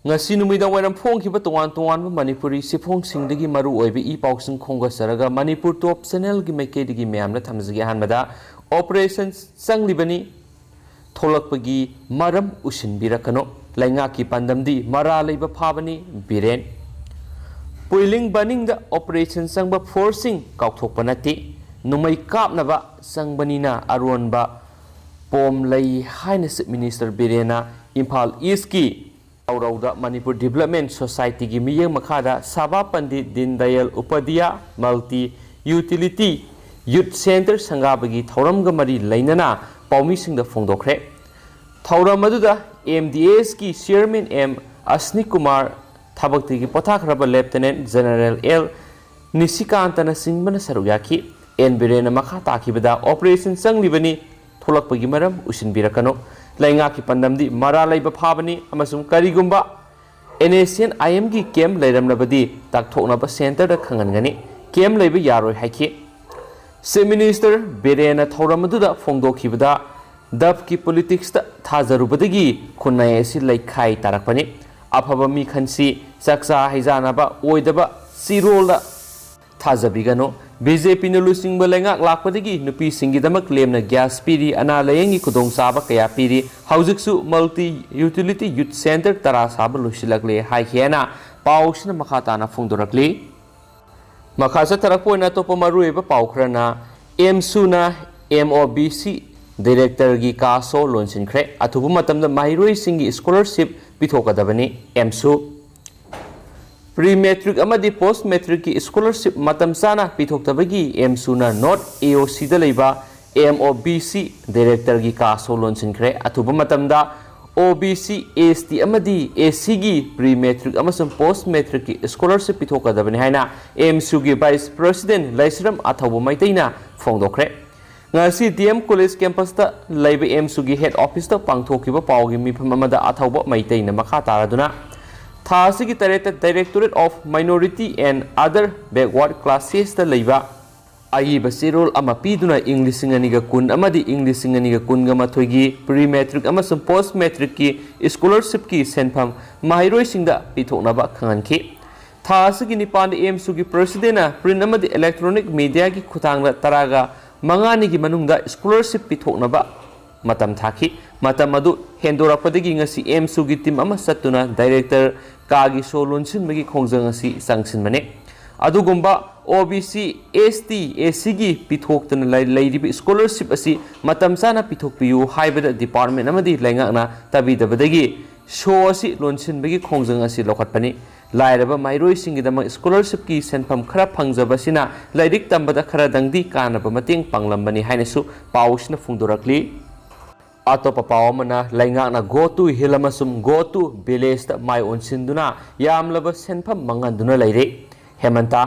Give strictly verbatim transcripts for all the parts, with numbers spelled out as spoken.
ꯉꯁꯤ ꯅꯨꯃꯤꯗꯥꯡ ꯋꯥꯏꯔꯝ ꯐꯣꯡꯈꯤꯕ ꯇꯣꯉꯥꯟ ꯇꯣꯉꯥꯟꯕ ꯃꯅꯤꯄꯨꯔꯤ ꯁꯤꯐꯣꯡꯁꯤꯡꯗꯒꯤ ꯃꯔꯨ ꯑꯣꯏꯕ ꯏ ꯄꯥꯎꯁꯤꯡ ꯈꯣꯝꯒꯠꯆꯔꯒ ꯃꯅꯤꯄꯨꯔ ꯇꯣꯞ ꯆꯦꯅꯦꯜꯒꯤ ꯃꯥꯏꯀꯩꯗꯒꯤ ꯃꯌꯥꯝꯅ ꯊꯝꯖꯒꯦ꯫ ꯑꯍꯥꯟꯕꯗ, ꯑꯣꯄꯔꯦꯁꯟ ꯆꯪꯂꯤꯕꯅꯤ, ꯊꯣꯛꯂꯛꯄꯒꯤ ꯃꯔꯝ ꯎꯁꯤꯟꯕꯤꯔꯛꯀꯅꯨ꯫ ꯂꯩꯉꯥꯛꯀꯤ ꯄꯥꯟꯗꯝꯗꯤ ꯃꯔꯥ ꯂꯩꯕ ꯐꯥꯕꯅꯤ, ꯕꯤꯔꯦꯟ꯫ ꯄꯨꯏꯂꯤꯡ ꯕꯅꯤꯡꯗ ꯑꯣꯄꯔꯦꯁꯟ ꯆꯪꯕ ꯐꯣꯔꯁꯁꯤꯡ ꯀꯥꯎꯊꯣꯛꯄ ꯅꯠꯇꯦ꯫ ꯅꯣꯡꯃꯩ ꯀꯥꯞꯅꯕ ꯆꯪꯕꯅꯤꯅ ꯑꯔꯣꯟꯕ ꯄꯣꯝ ꯂꯩ ꯍꯥꯏꯅ ꯆꯤꯐ ꯃꯤꯅꯤꯁꯇꯔ ꯕꯤꯔꯦꯟꯅ ꯏꯝꯐꯥꯜ ꯏꯁꯀꯤ ꯊꯧꯔꯧꯗ ꯃꯅꯤꯄꯨꯔ ꯗꯤꯕꯂꯞꯃꯦꯟ ꯁꯣꯁꯥꯏꯇꯤꯒꯤ ꯃꯤꯠꯌꯦꯡ ꯃꯈꯥꯗ ꯁꯥꯕꯥ Pandit Deen Dayal Upadhyaya multi utility youth centre ꯁꯪꯒꯥꯕꯒꯤ ꯊꯧꯔꯝꯒ ꯃꯔꯤ ꯂꯩꯅꯅ ꯄꯥꯎꯃꯤꯁꯤꯡꯗ ꯐꯣꯡꯗꯣꯛꯈ꯭ꯔꯦ꯫ ꯊꯧꯔꯝ ꯑꯗꯨꯗ ꯑꯦꯝ ꯗꯤ ꯑꯦꯁꯀꯤ ꯆꯤꯌꯔꯃꯦꯟ ꯑꯦꯝ ꯑꯁꯅꯤ ꯀꯨꯃꯥꯔ, ꯊꯕꯛꯇꯒꯤ ꯄꯣꯊꯥꯈ꯭ꯔꯕ ꯂꯦꯐꯇꯤꯅꯦꯟ ꯖꯦꯅꯔꯦꯜ ꯑꯦꯜ ꯅꯤꯁꯤꯀꯥꯟꯇꯅꯆꯤꯡꯕꯅ ꯁꯔꯨꯛ ꯌꯥꯈꯤ꯫ ꯑꯦꯟ ꯕꯤꯔꯦꯟꯅ ꯃꯈꯥ ꯇꯥꯈꯤꯕꯗ, "ꯑꯣꯄꯔꯦꯁꯟ ꯆꯪꯂꯤꯕꯅꯤ, ꯊꯣꯛꯂꯛꯄꯒꯤ ꯃꯔꯝ ꯎꯁꯤꯟꯕꯤꯔꯛꯀꯅꯨ꯫ ꯂꯩꯉꯥꯛꯀꯤ ꯄꯥꯟꯗꯝꯗꯤ ꯃꯔꯥ ꯂꯩꯕ ꯐꯥꯕꯅꯤ ꯑꯃꯁꯨꯡ ꯀꯔꯤꯒꯨꯝꯕ ꯑꯦꯟ ꯑꯦꯁ ꯁꯤ ꯑꯦꯟ ꯑꯥꯏ ꯑꯦꯝꯒꯤ ꯀꯦꯝꯞ ꯂꯩꯔꯝꯂꯕꯗꯤ ꯇꯥꯛꯊꯣꯛꯅꯕ ꯁꯦꯟꯇꯔꯗ ꯈꯪꯍꯟꯒꯅꯤ꯫ ꯀꯦꯝꯞ ꯂꯩꯕ ꯌꯥꯔꯣꯏ" ꯍꯥꯏꯈꯤ꯫ ꯆꯤꯐ ꯃꯤꯅꯤꯁꯇꯔ ꯕꯤꯔꯦꯟꯅ ꯊꯧꯔꯝ ꯑꯗꯨꯗ ꯐꯣꯡꯗꯣꯛꯈꯤꯕꯗ, "ꯙꯞꯀꯤ ꯄꯣꯂꯤꯇꯤꯛꯁꯇ ꯊꯥꯖꯔꯨꯕꯗꯒꯤ ꯈꯨꯟꯅꯥꯏ ꯑꯁꯤ ꯂꯩꯈꯥꯏ ꯇꯥꯔꯛꯄꯅꯤ꯫ ꯑꯐꯕ ꯃꯤ ꯈꯟꯁꯤ, ꯆꯥꯛꯆꯥ ꯍꯩꯖꯥꯅꯕ ꯑꯣꯏꯗꯕ ꯆꯤꯔꯣꯜꯗ ꯊꯥꯖꯕꯤꯒꯅꯨ꯫ ꯕꯤ ꯖꯦ ꯄꯤꯅ ꯂꯨꯆꯤꯡꯕ ꯂꯩꯉꯥꯛ ꯂꯥꯛꯄꯗꯒꯤ ꯅꯨꯄꯤꯁꯤꯡꯒꯤꯗꯃꯛ ꯂꯦꯝꯅ ꯒ꯭ꯌꯥꯁ ꯄꯤꯔꯤ, ꯑꯅꯥ ꯂꯥꯌꯦꯡꯒꯤ ꯈꯨꯗꯣꯡꯆꯥꯕ ꯀꯌꯥ ꯄꯤꯔꯤ꯫ ꯍꯧꯖꯤꯛꯁꯨ ꯃꯜꯇꯤ ꯌꯨꯇꯤꯂꯤꯇꯤ ꯌꯨꯠ ꯁꯦꯟꯇꯔ ꯇꯔꯥ ꯁꯥꯕ ꯂꯣꯏꯁꯤꯜꯂꯛꯂꯦ" ꯍꯥꯏꯈꯤ ꯍꯥꯏꯅ ꯄꯥꯎꯁꯤꯅ ꯃꯈꯥ ꯇꯥꯅ ꯐꯣꯡꯗꯣꯔꯛꯂꯤ꯫ ꯃꯈꯥ ꯆꯠꯊꯔꯛꯄ ꯑꯣꯏꯅ ꯑꯇꯣꯞꯄ ꯃꯔꯨꯑꯣꯏꯕ ꯄꯥꯎ ꯈꯔꯅ, ꯑꯦꯝꯁꯨꯅ ꯑꯦꯝ ꯑꯣ ꯕꯤ ꯁꯤ ꯗꯥꯏꯔꯦꯛꯇꯔꯒꯤ ꯀꯥꯁꯣ ꯂꯣꯟꯁꯤꯟꯈ꯭ꯔꯦ꯫ ꯑꯊꯨꯕ ꯃꯇꯝꯗ ꯃꯍꯩꯔꯣꯏꯁꯤꯡꯒꯤ ꯁ꯭ꯀꯣꯂꯔꯁꯤꯞ ꯄꯤꯊꯣꯛꯀꯗꯕꯅꯤ꯫ ꯑꯦꯝꯁꯨ ꯄ꯭ꯔꯤ ꯃꯦꯇ꯭ꯔꯤꯛ ꯑꯃꯗꯤ ꯄꯣꯁ ꯃꯦꯇ꯭ꯔꯤꯛꯀꯤ ꯁ꯭ꯀꯣꯂꯔꯁꯤꯞ ꯃꯇꯝ ꯆꯥꯅ ꯄꯤꯊꯣꯛꯇꯕꯒꯤ ꯑꯦꯝꯁꯨꯅ ꯅꯣꯔꯠ ꯑꯦ ꯑꯣ ꯁꯤꯗ ꯂꯩꯕ ꯑꯦꯝ ꯑꯣ ꯕꯤ ꯁꯤ ꯗꯥꯏꯔꯦꯛꯇꯔꯒꯤ ꯀꯥꯁꯣ ꯂꯣꯟꯁꯤꯟꯈ꯭ꯔꯦ꯫ ꯑꯊꯨꯕ ꯃꯇꯝꯗ ꯑꯣ ꯕꯤ ꯁꯤ, ꯑꯦꯁ ꯇꯤ ꯑꯃꯗꯤ ꯑꯦꯁ ꯁꯤꯒꯤ ꯄ꯭ꯔꯤ ꯃꯦꯇ꯭ꯔꯤꯛ ꯑꯃꯁꯨꯡ ꯄꯣꯁ ꯃꯦꯇ꯭ꯔꯤꯛꯀꯤ ꯁ꯭ꯀꯣꯂꯔꯁꯤꯞ ꯄꯤꯊꯣꯛꯀꯗꯕꯅꯤ ꯍꯥꯏꯅ ꯑꯦꯝꯁꯨꯒꯤ ꯚꯥꯏꯁ ꯄ꯭ꯔꯁꯤꯗꯦꯟ ꯂꯩꯁ꯭ꯔꯝ ꯑꯊꯧꯕ ꯃꯩꯇꯩꯅ ꯐꯣꯡꯗꯣꯛꯈ꯭ꯔꯦ꯫ ꯉꯁꯤ ꯗꯤ ꯑꯦꯝ ꯀꯣꯂꯦꯖ ꯀꯦꯝꯄꯁꯇ ꯂꯩꯕ ꯑꯦꯝꯁꯨꯒꯤ ꯍꯦꯗ ꯑꯣꯐꯤꯁꯇ ꯄꯥꯡꯊꯣꯛꯈꯤꯕ ꯄꯥꯎꯒꯤ ꯃꯤꯐꯝ ꯑꯃꯗ ꯑꯊꯧꯕ ꯃꯩꯇꯩꯅ ꯃꯈꯥ ꯇꯥꯔꯗꯨꯅ, ꯊꯥ ꯑꯁꯤꯒꯤ ꯇꯔꯦꯠꯇ Directorate of Minority and Other Backward Classesꯇ ꯂꯩꯕ ꯑꯏꯕ ꯆꯦꯔꯣꯜ ꯑꯃ ꯄꯤꯗꯨꯅ ꯏꯪ ꯂꯤꯁꯤꯡ ꯑꯅꯤꯒ ꯀꯨꯟ ꯑꯃꯗꯤ ꯏꯪ ꯂꯤꯁꯤꯡ ꯑꯅꯤꯒ ꯀꯨꯟꯒ ꯃꯥꯊꯣꯏꯒꯤ pre matric ꯑꯃꯁꯨꯡ post matricꯀꯤ scholarshipꯀꯤ ꯁꯦꯟꯐꯝ ꯃꯍꯩꯔꯣꯏꯁꯤꯡꯗ ꯄꯤꯊꯣꯛꯅꯕ ꯈꯪꯍꯟꯈꯤ꯫ ꯊꯥ ꯑꯁꯤꯒꯤ ꯅꯤꯄꯥꯟꯗ ꯑꯦꯝꯁꯨꯒꯤ presidentꯅ print ꯑꯃꯗꯤ electronic mediaꯒꯤ ꯈꯨꯠꯊꯥꯡꯗ ꯇꯔꯥꯒ ꯃꯉꯥꯅꯤꯒꯤ ꯃꯅꯨꯡꯗ scholarship ꯄꯤꯊꯣꯛꯅꯕ ꯃꯇꯝ ꯊꯥꯈꯤ꯫ ꯃꯇꯝ ꯑꯗꯨ ꯍꯦꯟꯗꯣꯔꯛꯄꯗꯒꯤ ꯉꯁꯤ ꯑꯦꯝꯁꯨꯒꯤ team ꯑꯃ ꯆꯠꯇꯨꯅ director ꯀꯥꯒꯤ ꯁꯣ ꯂꯣꯟꯁꯤꯟꯕꯒꯤ ꯈꯣꯡꯖꯪ ꯑꯁꯤ ꯆꯪꯁꯤꯟꯕꯅꯤ꯫ ꯑꯗꯨꯒꯨꯝꯕ OBC, ST, SCꯒꯤ ꯄꯤꯊꯣꯛꯇꯅ ꯂꯩ-, ꯂꯩꯔꯤꯕ scholarship ꯑꯁꯤ ꯃꯇꯝ ꯆꯥꯅ ꯄꯤꯊꯣꯛꯄꯤꯌꯨ ꯍꯥꯏꯕꯗ department ꯑꯃꯗꯤ ꯂꯩꯉꯥꯛꯅ ꯇꯥꯕꯤꯗꯕꯗꯒꯤ ꯁꯣ ꯑꯁꯤ ꯂꯣꯟꯁꯤꯟꯕꯒꯤ ꯈꯣꯡꯖꯪ ꯑꯁꯤ ꯂꯧꯈꯠꯄꯅꯤ꯫ ꯂꯥꯏꯔꯕ ꯃꯍꯩꯔꯣꯏꯁꯤꯡꯒꯤꯗꯃꯛ scholarshipꯀꯤ ꯁꯦꯟꯐꯝ ꯈꯔ ꯐꯪꯖꯕꯁꯤꯅ ꯂꯥꯏꯔꯤꯛ ꯇꯝꯕꯗ ꯈꯔꯗꯪꯗꯤ ꯀꯥꯟꯅꯕ ꯃꯇꯦꯡ ꯄꯥꯡꯂꯝꯕꯅꯤ ꯍꯥꯏꯅꯁꯨ ꯄꯥꯎꯁꯤꯅ ꯐꯣꯡꯗꯣꯔꯛꯂꯤ꯫ ꯑꯇꯣꯞꯄ ꯄꯥꯎ ꯑꯃꯅ, ꯂꯩꯉꯥꯛꯅ Go to Hill ꯑꯃꯁꯨꯡ Go to Villageꯇ ꯃꯥꯏ ꯑꯣꯟꯁꯤꯟꯗꯨꯅ ꯌꯥꯝꯂꯕ ꯁꯦꯟꯐꯝ ꯃꯥꯡꯍꯟꯗꯨꯅ ꯂꯩꯔꯦ꯫ ꯍꯦꯃꯟꯇ,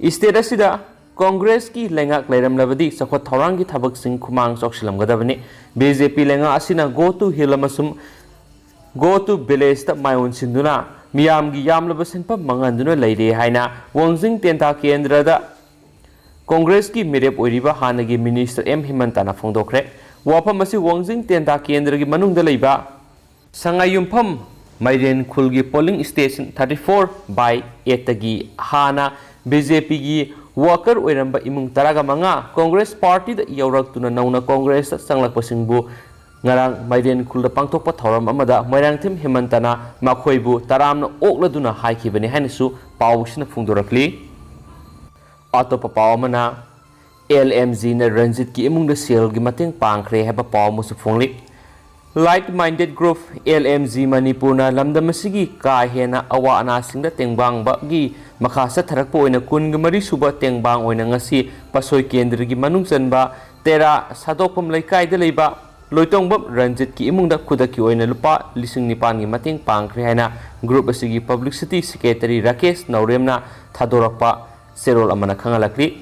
state ꯑꯁꯤꯗ ꯀꯣꯡꯒ꯭ꯔꯦꯁꯀꯤ ꯂꯩꯉꯥꯛ ꯂꯩꯔꯝꯂꯕꯗꯤ ꯆꯥꯎꯈꯠ ꯊꯧꯔꯥꯡꯒꯤ ꯊꯕꯛꯁꯤꯡ ꯈꯨꯃꯥꯡ ꯆꯥꯎꯁꯤꯜꯂꯝꯒꯗꯕꯅꯤ꯫ BJP ꯂꯩꯉꯥꯛ ꯑꯁꯤꯅ Go to Hill ꯑꯃꯁꯨꯡ Go to Villageꯇ ꯃꯥꯏ ꯑꯣꯟꯁꯤꯟꯗꯨꯅ ꯃꯤꯌꯥꯝꯒꯤ ꯌꯥꯝꯂꯕ ꯁꯦꯟꯐꯝ ꯃꯥꯡꯍꯟꯗꯨꯅ ꯂꯩꯔꯦ ꯍꯥꯏꯅ ꯋꯥꯡꯖꯤꯡ ꯇꯦꯟꯊꯥ ꯀꯦꯟꯗ꯭ꯔꯗ ꯀꯣꯡꯒ꯭ꯔꯦꯁꯀꯤ ꯃꯤꯔꯦꯞ ꯑꯣꯏꯔꯤꯕ ꯍꯥꯟꯅꯒꯤ minister ꯑꯦꯝ ꯍꯦꯃꯟꯇꯅ ꯐꯣꯡꯗꯣꯛꯈ꯭ꯔꯦ꯫ ꯋꯥꯐꯝ ꯑꯁꯤ ꯋꯥꯡꯖꯤꯡ ꯇꯦꯟꯊꯥ ꯀꯦꯟꯗ꯭ꯔꯒꯤ ꯃꯅꯨꯡꯗ ꯂꯩꯕ ꯁꯉꯥꯏꯌꯨꯝꯐꯝ ꯃꯥꯏꯔꯦꯟ ꯈꯨꯜꯒꯤ polling station thirty four by eightꯇꯒꯤ ꯍꯥꯟꯅ BJPꯒꯤ worker ꯑꯣꯏꯔꯝꯕ ꯏꯃꯨꯡ ꯇꯔꯥꯒ ꯃꯉꯥ ꯀꯣꯡꯒ꯭ꯔꯦꯁ partyꯗ ꯌꯧꯔꯛꯇꯨꯅ ꯅꯧꯅ ꯀꯣꯡꯒ꯭ꯔꯦꯁꯇ ꯆꯪꯂꯛꯄꯁꯤꯡꯕꯨ ꯉꯔꯥꯡ ꯃꯥꯏꯔꯦꯟ ꯈꯨꯜꯗ ꯄꯥꯡꯊꯣꯛꯄ ꯊꯧꯔꯝ ꯑꯃꯗ ꯃꯣꯏꯔꯥꯡꯊꯦꯝ ꯍꯦꯃꯟꯇꯅ ꯃꯈꯣꯏꯕꯨ ꯇꯔꯥꯝꯅ ꯑꯣꯛꯂꯗꯨꯅ ꯍꯥꯏꯈꯤꯕꯅꯤ ꯍꯥꯏꯅꯁꯨ ꯄꯥꯎꯁꯤꯅ ꯐꯣꯡꯗꯣꯔꯛꯂꯤ꯫ ꯑꯇꯣꯞꯄ ꯄꯥꯎ ꯑꯃꯅ, LMGꯅ ꯔꯟꯖꯤꯠꯀꯤ ꯏꯃꯨꯡꯗ ꯁꯦꯜꯒꯤ ꯃꯇꯦꯡ ꯄꯥꯡꯈ꯭ꯔꯦ ꯍꯥꯏꯕ ꯄꯥꯎ ꯑꯃꯁꯨ ꯐꯣꯡꯂꯤ꯫ Like-minded group LMG ꯃꯅꯤꯄꯨꯔꯅ ꯂꯝꯗꯝ ꯑꯁꯤꯒꯤ ꯀꯥ ꯍꯦꯟꯅ ꯑꯋꯥ ꯑꯅꯥꯁꯤꯡꯗ ꯇꯦꯡꯕꯥꯡꯕꯒꯤ ꯃꯈꯥ ꯆꯠꯊꯔꯛꯄ ꯑꯣꯏꯅ ꯀꯨꯟꯒ ꯃꯔꯤ ꯁꯨꯕ ꯇꯦꯡꯕꯥꯡ ꯑꯣꯏꯅ ꯉꯁꯤ ꯄꯁꯣꯏ ꯀꯦꯟꯗ꯭ꯔꯒꯤ ꯃꯅꯨꯡ ꯆꯟꯕ ꯇꯦꯔꯥ ꯁꯥꯗꯣꯛꯐꯝ ꯂꯩꯀꯥꯏꯗ ꯂꯩꯕ ꯂꯣꯏꯇꯣꯡꯕꯝ ꯔꯟꯖꯤꯠꯀꯤ ꯏꯃꯨꯡꯗ ꯈꯨꯗꯛꯀꯤ ꯑꯣꯏꯅ ꯂꯨꯄꯥ ꯂꯤꯁꯤꯡ ꯅꯤꯄꯥꯟꯒꯤ ꯃꯇꯦꯡ ꯄꯥꯡꯈ꯭ꯔꯦ ꯍꯥꯏꯅ group ꯑꯁꯤꯒꯤ publicity secretary ꯔꯥꯀꯦꯁ ꯅꯧꯔꯦꯝꯅ ꯊꯥꯗꯣꯔꯛꯄ ꯆꯦꯔꯣꯜ ꯑꯃꯅ ꯈꯪꯍꯜꯂꯛꯂꯤ꯫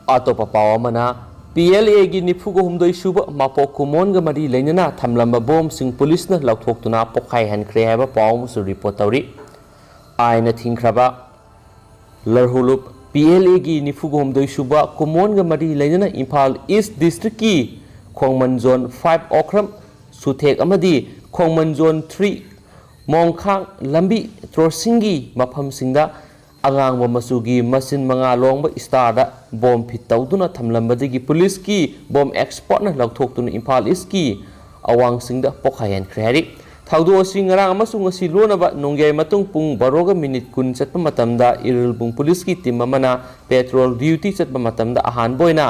ꯑꯇꯣꯞꯄ ꯄꯥꯎ ꯑꯃꯅ, PLAꯒꯤ ꯅꯤꯐꯨꯒ ꯍꯨꯝꯗꯣꯏ ꯁꯨꯕ ꯃꯄꯣꯛ ꯀꯨꯃꯣꯟꯒ ꯃꯔꯤ ꯂꯩꯅꯅ ꯊꯝꯂꯝꯕ ꯕꯣꯝꯁꯤꯡ ꯄꯨꯂꯤꯁꯅ ꯂꯧꯊꯣꯛꯇꯨꯅ ꯄꯣꯈꯥꯏꯍꯟꯈ꯭ꯔꯦ ꯍꯥꯏꯕ ꯄꯥꯎ ꯑꯃꯁꯨ report ꯇꯧꯔꯤ꯫ ꯑꯥꯏꯟꯅ ꯊꯤꯡꯈ꯭ꯔꯕ ꯂꯔꯍꯨꯂꯨꯞ ꯄꯤ ꯑꯦꯜ ꯑꯦꯒꯤ ꯅꯤꯐꯨꯒ ꯍꯨꯝꯗꯣꯏ ꯁꯨꯕ ꯀꯨꯃꯣꯟꯒ ꯃꯔꯤ ꯂꯩꯅꯅ ꯏꯝꯐꯥꯜ ꯏꯁ ꯗꯤꯁꯇ꯭ꯔꯤꯛꯀꯤ ꯈꯣꯡꯃꯟ ꯖꯣꯟ ꯐꯥꯏꯚ ꯑꯣꯀ꯭ꯔꯝ ꯁꯨꯊꯦꯛ ꯑꯃꯗꯤ ꯈꯣꯡꯃꯟ ꯖꯣꯟ ꯊ꯭ꯔꯤ ꯃꯣꯡꯈꯥꯡ ꯂꯝꯕꯤ ꯇ꯭ꯔꯣꯁꯤꯡꯒꯤ ꯃꯐꯝꯁꯤꯡꯗ ꯑꯉꯥꯡꯕ ꯃꯆꯨꯒꯤ ꯃꯆꯤꯟ ꯃꯉꯥ ꯂꯣꯡꯕ ꯏꯁꯇꯥꯔꯗ ꯕꯣꯝ ꯐꯤꯠ ꯇꯧꯗꯨꯅ ꯊꯝꯂꯝꯕꯗꯒꯤ ꯄꯨꯂꯤꯁꯀꯤ ꯕꯣꯝ ꯑꯦꯛꯁꯄꯔꯠꯅ ꯂꯧꯊꯣꯛꯇꯨꯅ ꯏꯝꯐꯥꯜ ꯏꯁꯀꯤ ꯑꯋꯥꯡꯁꯤꯡꯗ ꯄꯣꯈꯥꯏꯍꯟꯈ꯭ꯔꯦ ꯍꯥꯏꯔꯤ꯫ ꯊꯧꯗꯣꯛ ꯑꯁꯤ ꯉꯔꯥꯡ ꯑꯃꯁꯨꯡ ꯉꯁꯤ ꯂꯣꯟꯅꯕ ꯅꯣꯡꯌꯥꯏ ꯃꯇꯨꯡ ꯄꯨꯡ ꯕꯥꯔꯣꯒ ꯃꯤꯅꯤꯠ ꯀꯨꯟ ꯆꯠꯄ ꯃꯇꯝꯗ ꯏꯔꯤꯜꯕꯨꯡ ꯄꯨꯂꯤꯁꯀꯤ ꯇꯤꯝ ꯑꯃꯅ ꯄꯦꯇ꯭ꯔꯣꯜ ꯗ꯭ꯌꯨꯇꯤ ꯆꯠꯄ ꯃꯇꯝꯗ ꯑꯍꯥꯟꯕ ꯑꯣꯏꯅ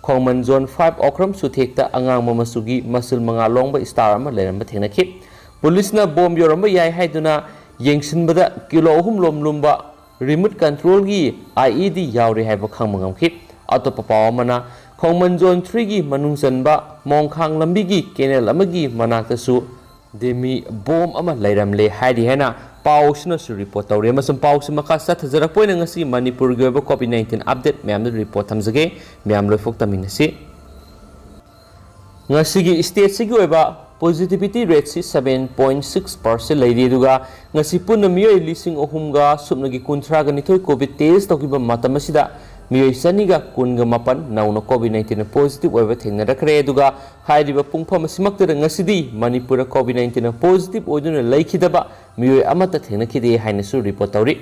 ꯈꯣꯡꯃꯟ ꯖꯣꯟ ꯐꯥꯏꯚ ꯑꯣꯀ꯭ꯔꯝ ꯁꯨꯊꯦꯛꯇ ꯑꯉꯥꯡꯕ ꯃꯆꯨꯒꯤ ꯃꯆꯨꯜ ꯃꯉꯥ ꯂꯣꯡꯕ ꯏꯁꯇꯥꯔ ꯑꯃ ꯂꯩꯔꯝꯕ ꯊꯦꯡꯅꯈꯤ꯫ ꯄꯨꯂꯤꯁꯅ ꯕꯣꯝ ꯌꯧꯔꯝꯕ ꯌꯥꯏ ꯍꯥꯏꯗꯨꯅ ꯌꯦꯡꯁꯤꯟꯕꯗ ꯀꯤꯂꯣ ꯑꯍꯨꯝ ꯂꯣꯝ ꯂꯨꯝꯕ ꯔꯤꯃꯣꯠ ꯀꯟꯇ꯭ꯔꯣꯜꯒꯤ ꯑꯥꯏ ꯏ ꯗꯤ ꯌꯥꯎꯔꯤ ꯍꯥꯏꯕ ꯈꯪꯕ ꯉꯝꯈꯤ꯫ ꯑꯇꯣꯞꯄ ꯄꯥꯎ ꯑꯃꯅ, ꯈꯣꯡꯃꯟ ꯖꯣꯟ ꯊ꯭ꯔꯤꯒꯤ ꯃꯅꯨꯡ ꯆꯟꯕ ꯃꯣꯡꯈꯥꯡ ꯂꯝꯕꯤꯒꯤ ꯀꯦꯅꯦꯜ ꯑꯃꯒꯤ ꯃꯅꯥꯛꯇꯁꯨ ꯗꯦꯃꯤ ꯕꯣꯝ ꯑꯃ ꯂꯩꯔꯝꯂꯦ ꯍꯥꯏꯔꯤ ꯍꯥꯏꯅ ꯄꯥꯎꯁꯤꯅꯁꯨ ꯔꯤꯄꯣꯔꯠ ꯇꯧꯔꯤ꯫ ꯑꯃꯁꯨꯡ ꯄꯥꯎꯁꯤ ꯃꯈꯥ ꯆꯠꯊꯖꯔꯛꯄ ꯑꯣꯏꯅ ꯉꯁꯤ ꯃꯅꯤꯄꯨꯔꯒꯤ ꯑꯣꯏꯕ ꯀꯣꯚꯤꯗ ꯅꯥꯏꯟꯇꯤꯟ ꯑꯞꯗꯦꯠ ꯃꯌꯥꯝꯗꯨ ꯔꯤꯄꯣꯔꯠ ꯊꯝꯖꯒꯦ꯫ ꯃꯌꯥꯝ ꯂꯣꯏꯐꯥꯎ ꯇꯝꯃꯤꯟꯅꯁꯤ꯫ ꯉꯁꯤꯒꯤ ꯁ꯭ꯇꯦꯠꯁꯤꯒꯤ ꯑꯣꯏꯕ ꯄꯣꯖꯤꯇꯤꯚꯤꯇꯤ ꯔꯦꯠꯁꯤ ꯁꯚꯦꯟ ꯄꯣꯏꯟ ꯁꯤꯛꯁ ꯄꯥꯔꯁꯦꯟ ꯂꯩꯔꯤ꯫ ꯑꯗꯨꯒ ꯉꯁꯤ ꯄꯨꯟꯅ ꯃꯤꯑꯣꯏ ꯂꯤꯁꯤꯡ ꯑꯍꯨꯝꯒ ꯁꯨꯞꯅꯒꯤ ꯀꯨꯟꯊ꯭ꯔꯥꯒ ꯅꯤꯊꯣꯏ ꯀꯣꯚꯤꯗ ꯇꯦꯁ ꯇꯧꯈꯤꯕ ꯃꯇꯝ ꯑꯁꯤꯗ ꯃꯤꯑꯣꯏ ꯆꯅꯤꯒ ꯀꯨꯟꯒ ꯃꯥꯄꯟ ꯅꯧꯅ ꯀꯣꯚꯤꯗ ꯅꯥꯏꯟꯇꯤꯟ ꯄꯣꯖꯤꯇꯤꯚ ꯑꯣꯏꯕ ꯊꯦꯡꯅꯔꯛꯈ꯭ꯔꯦ꯫ ꯑꯗꯨꯒ ꯍꯥꯏꯔꯤꯕ ꯄꯨꯡꯐꯝ ꯑꯁꯤꯃꯛꯇꯗ ꯉꯁꯤꯗꯤ ꯃꯅꯤꯄꯨꯔꯗ ꯀꯣꯚꯤꯗ ꯅꯥꯏꯟꯇꯤꯟ ꯄꯣꯖꯤꯇꯤꯚ ꯑꯣꯏꯗꯨꯅ ꯂꯩꯈꯤꯗꯕ ꯃꯤꯑꯣꯏ ꯑꯃꯠꯇ ꯊꯦꯡꯅꯈꯤꯗꯦ ꯍꯥꯏꯅꯁꯨ ꯔꯤꯄꯣꯔꯠ ꯇꯧꯔꯤ꯫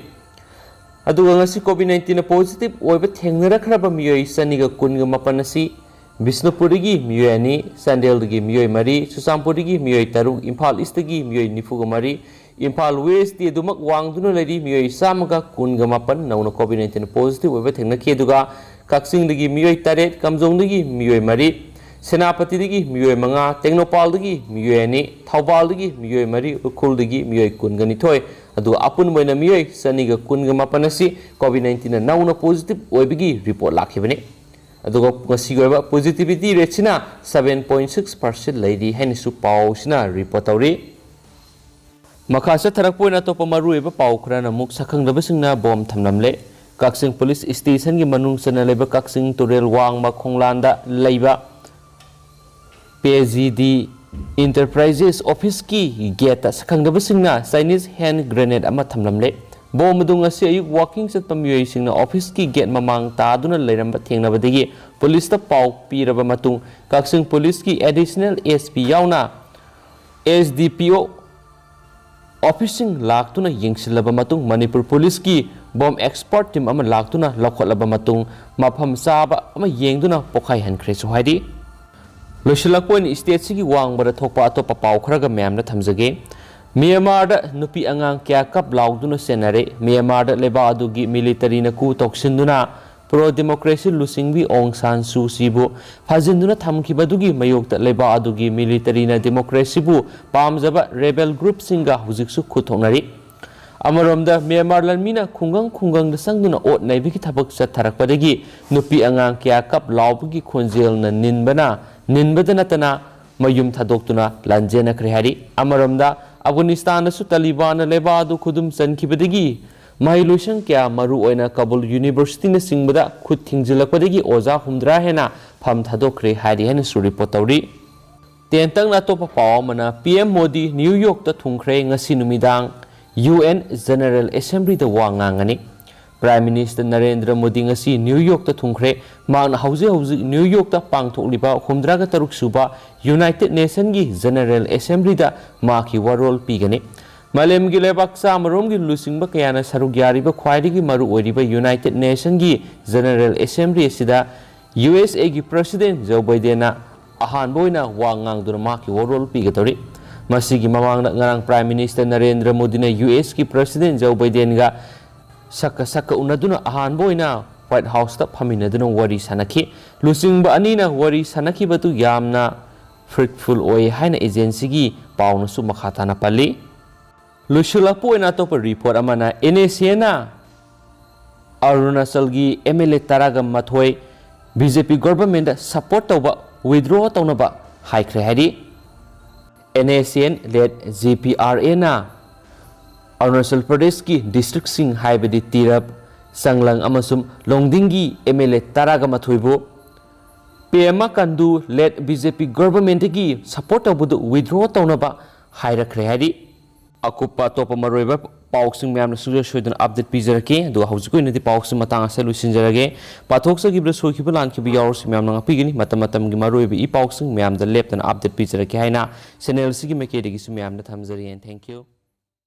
ꯑꯗꯨꯒ ꯉꯁꯤ ꯀꯣꯚꯤꯗ ꯅꯥꯏꯟꯇꯤꯟ ꯄꯣꯖꯤꯇꯤꯚ ꯑꯣꯏꯕ ꯊꯦꯡꯅꯔꯛꯈ꯭ꯔꯕ ꯃꯤꯑꯣꯏ ꯆꯅꯤꯒ ꯀꯨꯟꯒ ꯃꯥꯄꯟ ꯑꯁꯤ ꯕꯤꯁꯅꯨꯄꯨꯔꯗꯒꯤ ꯃꯤꯑꯣꯏ ꯑꯅꯤ, ꯆꯥꯟꯗꯦꯜꯗꯒꯤ ꯃꯤꯑꯣꯏ ꯃꯔꯤ, ꯆꯨꯔꯆꯥꯟꯄꯨꯔꯗꯒꯤ ꯃꯤꯑꯣꯏ ꯇꯔꯨꯛ, ꯏꯝꯐꯥꯜ ꯏꯁꯇꯒꯤ ꯃꯤꯑꯣꯏ ꯅꯤꯐꯨꯒ ꯃꯔꯤ, ꯏꯝꯐꯥꯜ ꯋꯦꯁꯇꯤ ꯑꯗꯨꯃꯛ ꯋꯥꯡꯗꯨꯅ ꯂꯩꯔꯤ, ꯃꯤꯑꯣꯏ ꯆꯥꯝꯃꯒ ꯀꯨꯟꯒ ꯃꯥꯄꯟ ꯅꯧꯅ ꯀꯣꯚꯤꯗ ꯅꯥꯏꯟꯇꯤꯟ ꯄꯣꯖꯤꯇꯤꯚ ꯑꯣꯏꯕ ꯊꯦꯡꯅꯈꯤ꯫ ꯑꯗꯨꯒ ꯀꯛꯆꯤꯡꯗꯒꯤ ꯃꯤꯑꯣꯏ ꯇꯔꯦꯠ, ꯀꯥꯝꯖꯣꯡꯗꯒꯤ ꯃꯤꯑꯣꯏ ꯃꯔꯤ, ꯁꯦꯅꯥꯄꯇꯤꯗꯒꯤ ꯃꯤꯑꯣꯏ ꯃꯉꯥ, ꯇꯦꯡꯅꯧꯄꯥꯜꯗꯒꯤ ꯃꯤꯑꯣꯏ ꯑꯅꯤ, ꯊꯧꯕꯥꯜꯗꯒꯤ ꯃꯤꯑꯣꯏ ꯃꯔꯤ, ꯎꯈ꯭ꯔꯨꯜꯗꯒꯤ ꯃꯤꯑꯣꯏ ꯀꯨꯟꯒ ꯅꯤꯊꯣꯏ, ꯑꯗꯨꯒ ꯑꯄꯨꯟꯕ ꯑꯣꯏꯅ ꯃꯤꯑꯣꯏ ꯆꯅꯤꯒ ꯀꯨꯟꯒ ꯃꯥꯄꯟ ꯑꯁꯤ ꯀꯣꯚꯤꯗ ꯅꯥꯏꯟꯇꯤꯟꯅ ꯅꯧꯅ ꯄꯣꯖꯤꯇꯤꯚ ꯑꯣꯏꯕꯒꯤ ꯔꯤꯄꯣꯔꯠ ꯂꯥꯛꯈꯤꯕꯅꯤ꯫ ꯑꯗꯨꯒ ꯉꯁꯤꯒꯤ ꯑꯣꯏꯕ ꯄꯣꯖꯤꯇꯤꯚꯤꯇꯤ ꯔꯦꯠꯁꯤꯅ ꯁꯚꯦꯟ ꯄꯣꯏꯟ ꯁꯤꯛꯁ ꯄꯥꯔꯁꯦꯟ ꯂꯩꯔꯤ ꯍꯥꯏꯅꯁꯨ ꯄꯥꯎꯁꯤꯅ ꯔꯤꯄꯣꯔꯠ ꯇꯧꯔꯤ꯫ ꯃꯈꯥ ꯆꯠꯊꯔꯛꯄ ꯑꯣꯏꯅ ꯑꯇꯣꯞꯄ ꯃꯔꯨꯑꯣꯏꯕ ꯄꯥꯎ ꯈꯔꯅ ꯑꯃꯨꯛ ꯁꯛꯈꯪꯗꯕꯁꯤꯡꯅ ꯕꯣꯝ ꯊꯝꯂꯝꯂꯦ꯫ ꯀꯛꯆꯤꯡ ꯄꯨꯂꯤꯁ ꯁ꯭ꯇꯦꯁꯟꯒꯤ ꯃꯅꯨꯡ ꯆꯟꯅ ꯂꯩꯕ ꯀꯛꯆꯤꯡ ꯇꯨꯔꯦꯜ ꯋꯥꯡꯃ ꯈꯣꯡꯂꯥꯟꯗ ꯂꯩꯕ ꯄꯦ ꯖꯤ ꯗꯤ ꯏꯟꯇꯔꯄ꯭ꯔꯥꯏꯖꯦꯁ ꯑꯣꯐꯤꯁꯀꯤ ꯒꯦꯠꯇ ꯁꯛꯈꯪꯗꯕꯁꯤꯡꯅ ꯆꯥꯏꯅꯤꯁ ꯍꯦꯟ ꯒ꯭ꯔꯦꯅꯦꯗ ꯑꯃ ꯊꯝꯂꯝꯂꯦ꯫ ꯕꯣꯝ ꯑꯗꯨ ꯉꯁꯤ ꯑꯌꯨꯛ ꯋꯥꯀꯤꯡ ꯆꯠꯄ ꯃꯤꯑꯣꯏꯁꯤꯡꯅ ꯑꯣꯐꯤꯁꯀꯤ ꯒꯦꯠ ꯃꯃꯥꯡ ꯇꯥꯗꯨꯅ ꯂꯩꯔꯝꯕ ꯊꯦꯡꯅꯕꯗꯒꯤ ꯄꯨꯂꯤꯁꯇ ꯄꯥꯎ ꯄꯤꯔꯕ ꯃꯇꯨꯡ ꯀꯛꯆꯤꯡ ꯄꯨꯂꯤꯁꯀꯤ ꯑꯦꯗꯤꯁꯅꯦꯜ ꯑꯦꯁ ꯄꯤ ꯌꯥꯎꯅ ꯑꯦꯁ ꯗꯤ ꯄꯤ ꯑꯣ ꯑꯣꯐꯤꯁꯁꯤꯡ ꯂꯥꯛꯇꯨꯅ ꯌꯦꯡꯁꯤꯜꯂꯕ ꯃꯇꯨꯡ ꯃꯅꯤꯄꯨꯔ ꯄꯨꯂꯤꯁꯀꯤ ꯕꯣꯝ ꯑꯦꯛꯁꯄꯔꯠ ꯇꯤꯝ ꯑꯃ ꯂꯥꯛꯇꯨꯅ ꯂꯧꯈꯠꯂꯕ ꯃꯇꯨꯡ ꯃꯐꯝ ꯆꯥꯕ ꯑꯃ ꯌꯦꯡꯗꯨꯅ ꯄꯣꯈꯥꯏꯍꯟꯈ꯭ꯔꯦꯁꯨ ꯍꯥꯏꯔꯤ꯫ ꯂꯣꯏꯁꯤꯜꯂꯛꯄ ꯑꯣꯏꯅ ꯁ꯭ꯇꯦꯠꯁꯤꯒꯤ ꯋꯥꯡꯃꯗ ꯊꯣꯛꯄ ꯑꯇꯣꯞꯄ ꯄꯥꯎ ꯈꯔꯒ ꯃꯌꯥꯝꯅ ꯊꯝꯖꯒꯦ꯫ ꯃ꯭ꯌꯥꯟꯃꯥꯔꯗ ꯅꯨꯄꯤ ꯑꯉꯥꯡ ꯀꯌꯥ ꯀꯞ ꯂꯥꯎꯗꯨꯅ ꯆꯦꯟꯅꯔꯦ꯫ ꯃ꯭ꯌꯥꯟꯃꯥꯔꯗ ꯂꯩꯕꯥꯛ ꯑꯗꯨꯒꯤ ꯃꯤꯂꯤꯇꯔꯤꯅ ꯀꯨ ꯇꯧꯁꯤꯟꯗꯨꯅ ꯄ꯭ꯔꯣ ꯗꯦꯃꯣꯀ꯭ꯔꯦꯁꯤ ꯂꯨꯆꯤꯡꯕꯤ ꯑꯣꯡ ꯁꯥꯟ ꯁꯨ ꯆꯤꯕꯨ ꯐꯥꯖꯤꯟꯗꯨꯅ ꯊꯝꯈꯤꯕꯗꯨꯒꯤ ꯃꯥꯌꯣꯛꯇ ꯂꯩꯕꯥꯛ ꯑꯗꯨꯒꯤ ꯃꯤꯂꯤꯇꯔꯤꯅ ꯗꯦꯃꯣꯀ꯭ꯔꯦꯁꯤꯕꯨ ꯄꯥꯝꯖꯕ ꯔꯦꯕꯦꯜ ꯒ꯭ꯔꯨꯞꯁꯤꯡꯒ ꯍꯧꯖꯤꯛꯁꯨ ꯈꯨꯠ ꯊꯣꯛꯅꯔꯤ꯫ ꯑꯃꯔꯣꯝꯗ ꯃ꯭ꯌꯥꯟꯃꯥꯔ ꯂꯥꯟꯃꯤꯅ ꯈꯨꯡꯒꯪ ꯈꯨꯡꯒꯪꯗ ꯆꯪꯗꯨꯅ ꯑꯣꯠ ꯅꯩꯕꯒꯤ ꯊꯕꯛ ꯆꯠꯊꯔꯛꯄꯗꯒꯤ ꯅꯨꯄꯤ ꯑꯉꯥꯡ ꯀꯌꯥ ꯀꯞ ꯂꯥꯎꯕꯒꯤ ꯈꯣꯟꯖꯦꯜꯅ ꯅꯤꯟꯕꯅ ꯅꯤꯟꯕꯗ ꯅꯠꯇꯅ ꯃꯌꯨꯝ ꯊꯥꯗꯣꯛꯇꯨꯅ ꯂꯥꯟꯖꯦꯟꯅꯈ꯭ꯔꯦ ꯍꯥꯏꯔꯤ꯫ ꯑꯃꯔꯣꯝꯗ ꯑꯐꯒꯥꯅꯤꯁꯇꯥꯟꯗꯁꯨ ꯇꯥꯂꯤꯕꯥꯟꯅ ꯂꯩꯕꯥꯛ ꯑꯗꯨ ꯈꯨꯗꯨꯝ ꯆꯟꯈꯤꯕꯗꯒꯤ ꯃꯍꯩꯂꯣꯏꯁꯪ ꯀꯌꯥ, ꯃꯔꯨꯑꯣꯏꯅ ꯀꯕꯨꯜ ꯌꯨꯅꯤꯚꯔꯁꯤꯇꯤꯅ ꯆꯤꯡꯕꯗ, ꯈꯨꯠ ꯊꯤꯡꯖꯤꯜꯂꯛꯄꯗꯒꯤ ꯑꯣꯖꯥ ꯍꯨꯝꯗ꯭ꯔꯥ ꯍꯦꯟꯅ ꯐꯝ ꯊꯥꯗꯣꯛꯈ꯭ꯔꯦ ꯍꯥꯏꯔꯤ ꯍꯥꯏꯅꯁꯨ ꯔꯤꯄꯣꯔꯠ ꯇꯧꯔꯤ꯫ ꯇꯦꯟꯇꯛꯅ ꯑꯇꯣꯞꯄ ꯄꯥꯎ ꯑꯃꯅ, ꯄꯤ ꯑꯦꯝ ꯃꯣꯗꯤ ꯅ꯭ꯌꯨ ꯌꯣꯔꯛꯇ ꯊꯨꯡꯈ꯭ꯔꯦ꯫ ꯉꯁꯤ ꯅꯨꯃꯤꯗꯥꯡ ꯌꯨ ꯑꯦꯟ ꯖꯦꯅꯔꯦꯜ ꯑꯦꯁꯦꯝꯕ꯭ꯂꯤꯗ ꯋꯥ ꯉꯥꯡꯒꯅꯤ꯫ ꯄ꯭ꯔꯥꯏꯝ ꯃꯤꯅꯤꯁꯇꯔ ꯅꯔꯦꯟꯗ꯭ꯔ ꯃꯣꯗꯤ ꯉꯁꯤ ꯅ꯭ꯌꯨ ꯌꯣꯔꯛꯇ ꯊꯨꯡꯈ꯭ꯔꯦ꯫ ꯃꯍꯥꯛꯅ ꯍꯧꯖꯤꯛ ꯍꯧꯖꯤꯛ ꯅ꯭ꯌꯨ ꯌꯣꯔꯛꯇ ꯄꯥꯡꯊꯣꯛꯂꯤꯕ ꯍꯨꯝꯗ꯭ꯔꯥꯒ ꯇꯔꯨꯛ ꯁꯨꯕ ꯌꯨꯅꯥꯏꯇꯦꯗ ꯅꯦꯁꯟꯒꯤ ꯖꯦꯅꯔꯦꯜ ꯑꯦꯁꯦꯝꯕ꯭ꯂꯤꯗ ꯃꯍꯥꯛꯀꯤ ꯋꯥꯔꯣꯜ ꯄꯤꯒꯅꯤ꯫ ꯃꯥꯂꯦꯝꯒꯤ ꯂꯩꯕꯥꯛ ꯆꯥꯃꯔꯣꯝꯒꯤ ꯂꯨꯆꯤꯡꯕ ꯀꯌꯥꯅ ꯁꯔꯨꯛ ꯌꯥꯔꯤꯕ ꯈ꯭ꯋꯥꯏꯗꯒꯤ ꯃꯔꯨ ꯑꯣꯏꯔꯤꯕ ꯌꯨꯅꯥꯏꯇꯦꯗ ꯅꯦꯁꯟꯒꯤ ꯖꯦꯅꯔꯦꯜ ꯑꯦꯁꯦꯝꯕ꯭ꯂꯤ ꯑꯁꯤꯗ ꯌꯨ ꯑꯦꯁ ꯑꯦꯒꯤ ꯄ꯭ꯔꯁꯤꯗꯦꯟ ꯖꯣ ꯕꯥꯏꯗꯦꯟꯅ ꯑꯍꯥꯟꯕ ꯑꯣꯏꯅ ꯋꯥ ꯉꯥꯡꯗꯨꯅ ꯃꯍꯥꯛꯀꯤ ꯋꯥꯔꯣꯜ ꯄꯤꯒꯗꯧꯔꯤ꯫ ꯃꯁꯤꯒꯤ ꯃꯃꯥꯡꯗ ꯉꯔꯥꯡ ꯄ꯭ꯔꯥꯏꯝ ꯃꯤꯅꯤꯁꯇꯔ ꯅꯔꯦꯟꯗ꯭ꯔ ꯃꯣꯗꯤꯅ ꯌꯨ ꯑꯦꯁꯀꯤ ꯄ꯭ꯔꯁꯤꯗꯦꯟ ꯖꯣ ꯕꯥꯏꯗꯦꯟꯒ ꯁꯛꯀ ꯁꯛꯀ ꯎꯅꯗꯨꯅ ꯑꯍꯥꯟꯕ ꯑꯣꯏꯅ ꯋꯥꯏꯠ ꯍꯥꯎꯁꯇ ꯐꯝꯃꯤꯟꯅꯗꯨꯅ ꯋꯥꯔꯤ ꯁꯥꯟꯅꯈꯤ꯫ ꯂꯨꯆꯤꯡꯕ ꯑꯅꯤꯅ ꯋꯥꯔꯤ ꯁꯥꯟꯅꯈꯤꯕꯗꯨ ꯌꯥꯝꯅ ꯐ꯭ꯔꯨꯠꯐꯨꯜ ꯑꯣꯏ ꯍꯥꯏꯅ ꯑꯦꯖꯦꯟꯁꯤꯒꯤ ꯄꯥꯎꯅꯁꯨ ꯃꯈꯥ ꯇꯥꯅ ꯄꯜꯂꯤ꯫ ꯂꯣꯏꯁꯤꯜꯂꯛꯄ ꯑꯣꯏꯅ ꯑꯇꯣꯞꯄ ꯔꯤꯄꯣꯔꯠ ꯑꯃꯅ, ꯑꯦꯟ ꯑꯦꯁ ꯑꯦꯅ ꯑꯔꯨꯅꯥꯆꯜꯒꯤ ꯑꯦꯝ ꯑꯦꯜ ꯑꯦ ꯇꯔꯥꯒ ꯃꯥꯊꯣꯏ ꯕꯤ ꯖꯦ ꯄꯤ ꯒꯣꯚꯔꯟꯃꯦꯟꯗ ꯁꯄꯣꯔꯠ ꯇꯧꯕ ꯋꯤꯗ꯭ꯔꯣ ꯇꯧꯅꯕ ꯍꯥꯏꯈ꯭ꯔꯦ ꯍꯥꯏꯔꯤ꯫ N S N led J P R ꯑꯦꯅ ꯑꯔꯨꯅꯥꯆꯜ ꯄ꯭ꯔꯗꯦꯁꯀꯤ ꯗꯤꯁꯇ꯭ꯔꯤꯛꯁꯤꯡ ꯍꯥꯏꯕꯗꯤ ꯇꯤꯔꯞ, ꯆꯪꯂꯪ ꯑꯃꯁꯨꯡ ꯂꯣꯡꯗꯤꯡꯒꯤ ꯑꯦꯝ ꯑꯦꯜ ꯑꯦ ꯇꯔꯥꯒ ꯃꯥꯊꯣꯏꯕꯨ ꯄꯦꯃꯥ ꯀꯟꯗꯨ ꯂꯦꯗ ꯕꯤ ꯖꯦ ꯄꯤ ꯒꯣꯚꯔꯟꯃꯦꯟꯗꯒꯤ ꯁꯄꯣꯔꯠ ꯇꯧꯕꯗꯨ ꯋꯤꯗ꯭ꯔꯣ ꯇꯧꯅꯕ ꯍꯥꯏꯔꯛꯈ꯭ꯔꯦ ꯍꯥꯏꯔꯤ꯫ ꯑꯀꯨꯞꯄ ꯑꯇꯣꯞꯄ ꯃꯔꯨꯑꯣꯏꯕ ꯄꯥꯎꯁꯤꯡ ꯃꯌꯥꯝꯅ ꯁꯨꯡꯁꯣꯏ ꯁꯣꯏꯗꯅ ꯑꯞꯗꯦꯠ ꯄꯤꯖꯔꯛꯀꯦ꯫ ꯑꯗꯨꯒ ꯍꯧꯖꯤꯛꯀꯤ ꯑꯣꯏꯅꯗꯤ ꯄꯥꯎꯁꯤꯡ ꯃꯇꯥꯡ ꯑꯁꯤꯗ ꯂꯣꯏꯁꯤꯟꯖꯔꯒꯦ꯫ ꯄꯥꯊꯣꯛꯆꯈꯤꯕꯗ ꯁꯣꯏꯈꯤꯕ ꯂꯥꯟꯈꯤꯕ ꯌꯥꯎꯔꯁꯨ ꯃꯌꯥꯝꯅ ꯉꯥꯛꯄꯤꯒꯅꯤ꯫ ꯃꯇꯝ ꯃꯇꯝꯒꯤ ꯃꯔꯨꯑꯣꯏꯕ ꯏ ꯄꯥꯎꯁꯤꯡ ꯃꯌꯥꯝꯗ ꯂꯦꯞꯇꯅ ꯑꯞꯗꯦꯠ ꯄꯤꯖꯔꯛꯀꯦ ꯍꯥꯏꯅ ꯆꯦꯅꯦꯜ ꯑꯁꯤꯒꯤ ꯃꯥꯏꯀꯩꯗꯒꯤꯁꯨ ꯃꯌꯥꯝꯗ ꯊꯝꯖꯔꯤ꯫ And thank you꯫